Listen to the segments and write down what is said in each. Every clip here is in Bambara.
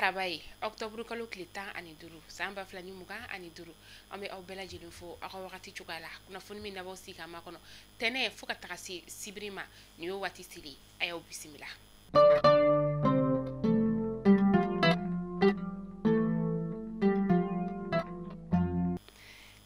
Araba ye, octobre kalo tile 15 san 2025. An bɛ aw bɛɛ lajɛlen fo aw ka wagati cogoya la. Kunnafoni min nabɔ sigi ka makɔnɔ tɛnɛ fo ka taga se sibiri ma, nin y'o waati seli. A y'aw bisimila.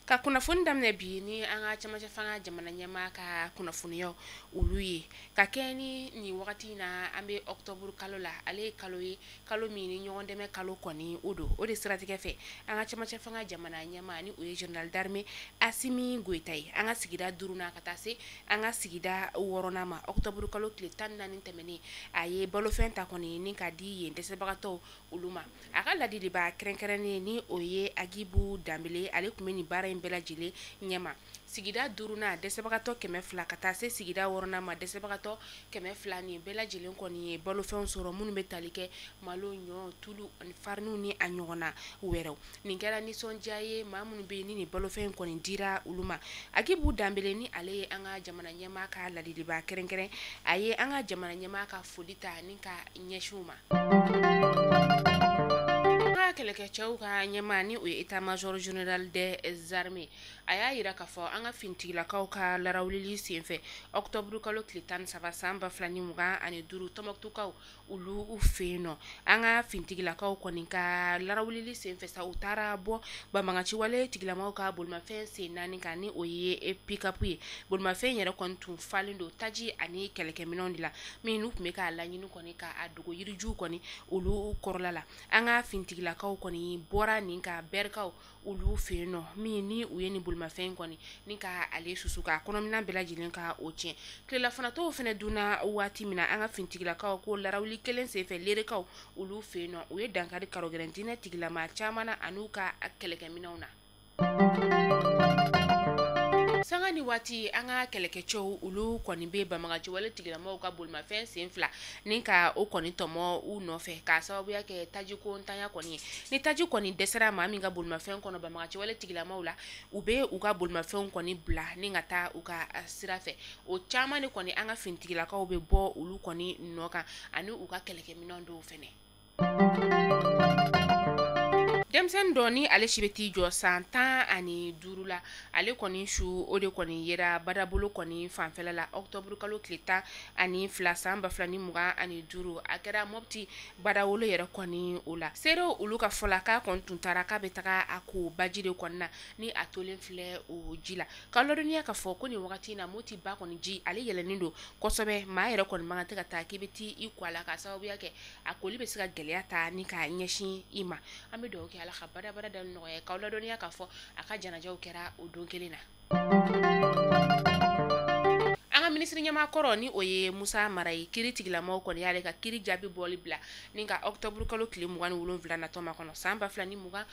Ka kunnafoni daminɛ bi ni an ka camancɛ fanga jamana ɲɛmaa ka kunnafoniyaw olu ye. Ka kɛ ni nin wagati in na, an bɛ octobre kalo la. Ale ye kalo ye, kalo min ni ɲɔgɔn dɛmɛ kalo kɔni o don. O de siratigɛ fɛ, an ka camancɛ fanga jamana ɲɛmaa ni o ye général d'armée Assimi Goïta ye, an ka sigida duurunan ka taa se an ka sigida wɔɔrɔnan ma, octobre kalo tile 14 tɛmɛnen, a ye balofɛn ta kɔni ni ka di yen dɛsɛbagatɔw olu ma. A ka ladiliba kɛrɛnkɛrɛnnen ni o ye Agibu Danbele, ale tun bɛ nin baara in bɛɛ lajɛlen ɲɛma. Sigida duurunan dɛsɛbagatɔ 200 ka taa se sigida wɔɔrɔnan ma dɛsɛbagatɔ 200, nin bɛɛ lajɛlen kɔni ye balofɛnw sɔrɔ minnu bɛ tali kɛ malo, ɲɔ, tulu ani fariniw ni a ɲɔgɔnna wɛrɛw. Nin kɛra nisɔndiya ye maa minnu bɛ yen ni nin balofɛn kɔni dira olu ma. Agibu Danbele ni ale ye an ka jamana ɲɛmaa ka ladiliba kɛrɛnkɛrɛn, a ye an ka jamana ɲɛmaa ka foli ta ni ka ɲɛsin u ma. Kɛlɛkɛcɛw ka ɲɛmaa ni o ye état major général des armées, a y'a yira k'a fɔ an ka finitigilakaw ka larawulili senfɛ octobre kalo tile 13 san 2025 Tɔnbukutukaw olu fɛ yen nɔ, an ka finitigilakaw kɔni ka larawulili senfɛ sa, u taara bɔ banbaganciwale tigilamaw ka bolimafɛn sen naani kan ni o ye pick-up ye. Bolimafɛn yɛrɛ kɔni tun falen don taji ani kɛlɛkɛminɛnw de la, min n'u tun bɛ k'a laɲini kɔni k'a dogo yirijuw kɔni olu kɔrɔla la. An ka finitigilakaw kɔni bɔra nin ka bɛrikaw olu fɛ yen nɔ, min ni u ye nin bolimafɛn kɔni ni ka ale susu k'a kɔnɔminɛn bɛɛ lajɛlen ka o tiɲɛ. Tilelafanatɔw fana dunna waati min na, an ka finitigilakaw ko larawuli kelen senfɛ lerekaw olu fɛ yen nɔ, u ye dankari karogɛrɛn diinɛ tigilama caman na an'u ka kɛlɛkɛminɛnw na. Sanga ni waati, an ka kɛlɛkɛcɛw olu kɔni bɛ banbaganciwale tigilamaw ka bolimafɛn sen fila ni ka o kɔni tɔmɔ u nɔfɛ k'a sababuya kɛ tajiko ntanya kɔni ye. Ni taji kɔni dɛsɛra maa min ka bolimafɛn kɔnɔ banbaganciwale tigilamaw la, u bɛ u ka bolimafɛnw kɔni bila ni ka taa u ka sira fɛ. O caman de kɔni an ka finitigilakaw bɛ bɔ olu kɔni nɔ kan ani u ka kɛlɛkɛminɛn dɔw fɛnɛ. Denmisɛnnin dɔ ni ale si bɛ t'i jɔ san 15 la, ale kɔni su o de kɔni yera Badabolo kɔni fanfɛla la octobre kalo tile 12 san 2025. A kɛra Mopti Badawolo yɛrɛ kɔni o la. Seerew olu ka fɔ la, k'a kɔni tun taara k'a bɛ taga a ko baji de kɔni na ni a tolen filɛ o ji la. Ka ladɔnniya k'a fɔ ko nin wagati in na Mopti ba kɔni ji ale yɛlɛnnen don kosɛbɛ, maa yɛrɛ kɔni man kan tɛ ka taa k'i bɛ t'i ko a la k'a sababuya kɛ a koli bɛ se ka gɛlɛya ta ni ka ɲɛsin i ma. An bɛ dugawu kɛ Ala ka badabada da nɔgɔya. K'aw ladɔnniya k'a fɔ a ka janajaw kɛra o don kelen na. An ka minisiri ɲɛmaa kɔrɔ ni o ye Musa Mara ye, kiiri tigilamaw kɔni y'ale ka kiiri jaabi bɔli bila ni ka octobre kalo tile 27 natɔ ma kɔnɔ san 2025.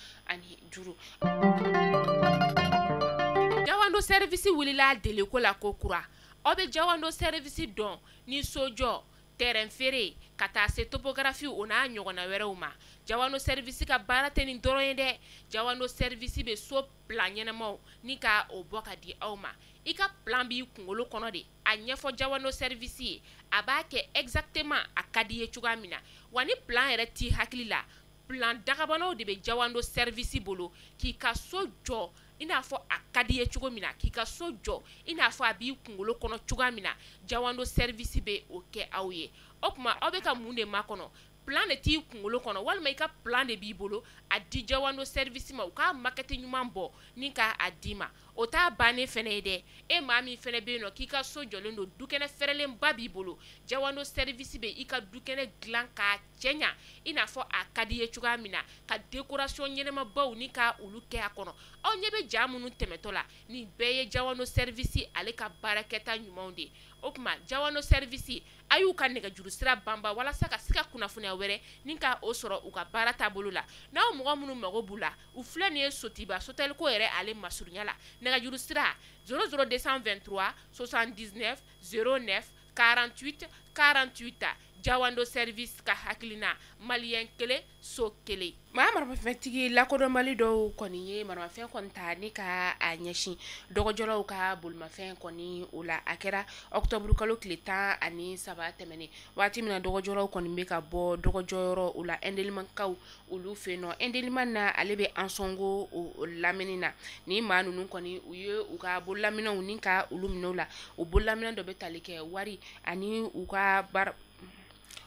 Jawando service wulila deliko la ko kura. Aw bɛ Jawando service dɔn ni sojɔ, terrain feere, ka taa se topographie o n'a ɲɔgɔnna wɛrɛw ma. Jawando service ka baara tɛ nin dɔrɔn ye dɛ. Jawando service bɛ so plan ɲɛnamaw ni ka o bɔ ka di aw ma. I ka plan b'i kunkolo kɔnɔ de, a ɲɛfɔ Jawando service ye, a b'a kɛ exactement a ka di ye cogoya min na. Wa ni plan yɛrɛ t'i hakili la, plan dagabanaw de bɛ Jawando service bolo k'i ka so jɔ i n'a fɔ a ka di ye cogo min na, k'i ka so jɔ i n'a fɔ a b'i kunkolo kɔnɔ cogoya min na. Jawando service bɛ o kɛ aw ye. O tuma aw bɛ ka mun de makɔnɔ? Plan de t'i kunkolo kɔnɔ walima i ka plan de b'i bolo, a di Jawando service ma, u k'a maquette ɲuman bɔ ni k'a d'i ma. O t'a bannen fɛnɛ ye dɛ. E maa min fɛnɛ bɛ yen nɔ k'i ka so jɔlen don, dukɛnɛ fɛrɛlenba b'i bolo, Jawando service bɛ i ka dukɛnɛ dilan k'a cɛɲa i n'a fɔ a ka di ye cogoya min na, ka décoration ɲɛnamabaw ni ka olu kɛ a kɔnɔ. Aw ɲɛ bɛ ja minnu tɛmɛtɔ la, nin bɛɛ ye Jawando service ale ka baarakɛta ɲumanw de ye. O tuma Jawando service, a y'u ka nɛgɛjuru sira banba walasa ka se ka kunnafoniya wɛrɛ ni ka o sɔrɔ u ka baara taabolo la. N'aw mɔgɔ minnu mago b'u la, u filɛ nin ye Sotiba Sotelko yɛrɛ ale masurunya la. Nɛgɛjuru sira 00 223 79 09 48 48. Jawando Service ka hakilina maliyɛn kelen so kelen. Maa maramafɛntigi lakodɔnbali dɔw kɔni ye maramafɛn kɔni ta ni ka a ɲɛsin dɔgɔjɔlaw ka bolimafɛn kɔni o la. A kɛra octobre kalo tile 13 tɛmɛnen, waati min na dɔgɔjɔlaw kɔni bɛ ka bɔ dɔgɔjɔyɔrɔ o la Indelimakaw olu fɛ yen nɔ. Indelima na ale bɛ Ansongo o lamini na. Ni maa ninnu kɔni u ye u ka bololaminɛw ni ka olu minɛ u la. O bololaminɛ dɔ bɛ tali kɛ wari ani u ka baara,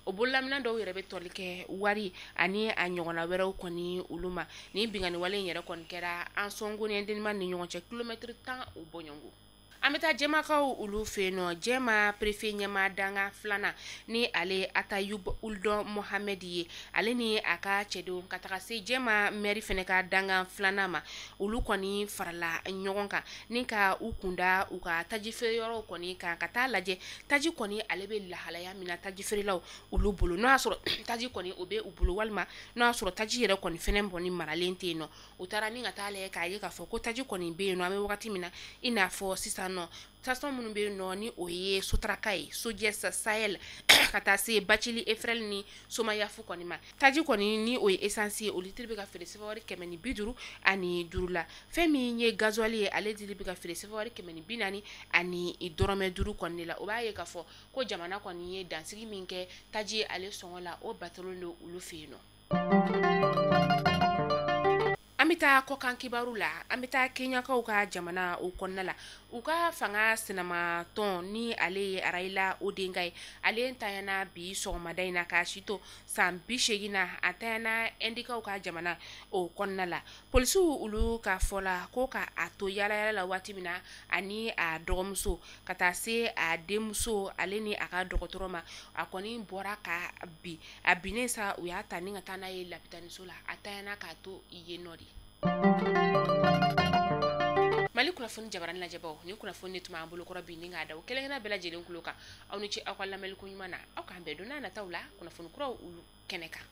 o bololaminɛ dɔw yɛrɛ bɛ tɔli kɛ wari ani a ɲɔgɔnna wɛrɛw kɔni olu ma. Ni binkanni wale in yɛrɛ kɔni kɛra Ansongo ni Indelima ni ɲɔgɔn cɛ kilomɛtiri 10 o bɔɲɔgɔnko. An bɛ taa Jɛmakaw olu fɛ yen nɔ. Jɛma préfet ɲɛmaa danga filanan ni ale Atayub Uldɔn Mohamɛd ye, ale ni a ka cɛdenw ka taga se Jɛma maire fɛnɛ ka dangan filanan ma, olu kɔni farala ɲɔgɔn kan ni ka u kunda u ka taji feereyɔrɔw kɔni kan ka taa lajɛ taji kɔni ale bɛ lahalaya min na taji feerelaw olu bolo, n'o y'a sɔrɔ taji kɔni o bɛ u bolo walima n'o y'a sɔrɔ taji yɛrɛ kɔni fɛnɛ kɔni maralen tɛ yen nɔ. U taara ni ka taa lajɛ k'a ye k'a fɔ ko taji kɔni bɛ yen nɔ. An bɛ wagati min na i n'a fɔ sisan nɔ, station minnu bɛ yen nɔ ni o ye Sotraka ye, Sojɛ Sahel ka taa se Bacili Efrel ni Somayafu kɔni ma, taji kɔni ni o ye essence ye, o litre bɛ ka feere CFA wari 155 la. Fɛn min ye gasoil ye, ale dili bɛ ka feere CFA wari 140 ani dɔrɔmɛ 5 kɔni de la. O b'a ye k'a fɔ ko jamana kɔni ye dansigi min kɛ taji ale sɔngɔ la, o batolen don olu fɛ yen nɔ. An bɛ taa kɔkan kibaru la. An bɛ taa Kenyakaw ka jamana o kɔnɔna la. U ka fanga sinamatɔn ni ale ye Raila Odinga ye, ale tanyana bi sɔgɔmada in na k'a si to san 80 na. A tanyana Indikaw ka jamana o kɔnɔna la. Polisiw olu ka fɔ la ko ka a to yaala yaala la waati min na, ani a dɔgɔmuso ka taa se a denmuso ale ni a ka dɔgɔtɔrɔ ma, a kɔni bɔra ka bin. A binnen sa, u y'a ta ni ka taa n'a ye lapitaniso la. A tanyana k'a to yen nɔ de. Mali kunnafoni jabarani lajɛbaw, ni kunnafoni de tun b'an bolokɔrɔ bi ni k'a da o kelen-kelenna bɛɛ lajɛlen kulo kan. Aw ni ce aw ka lamɛnni ko ɲuman na. Aw k'an bɛn don n'a nataw la kunnafoni kuraw olu kɛnɛ kan.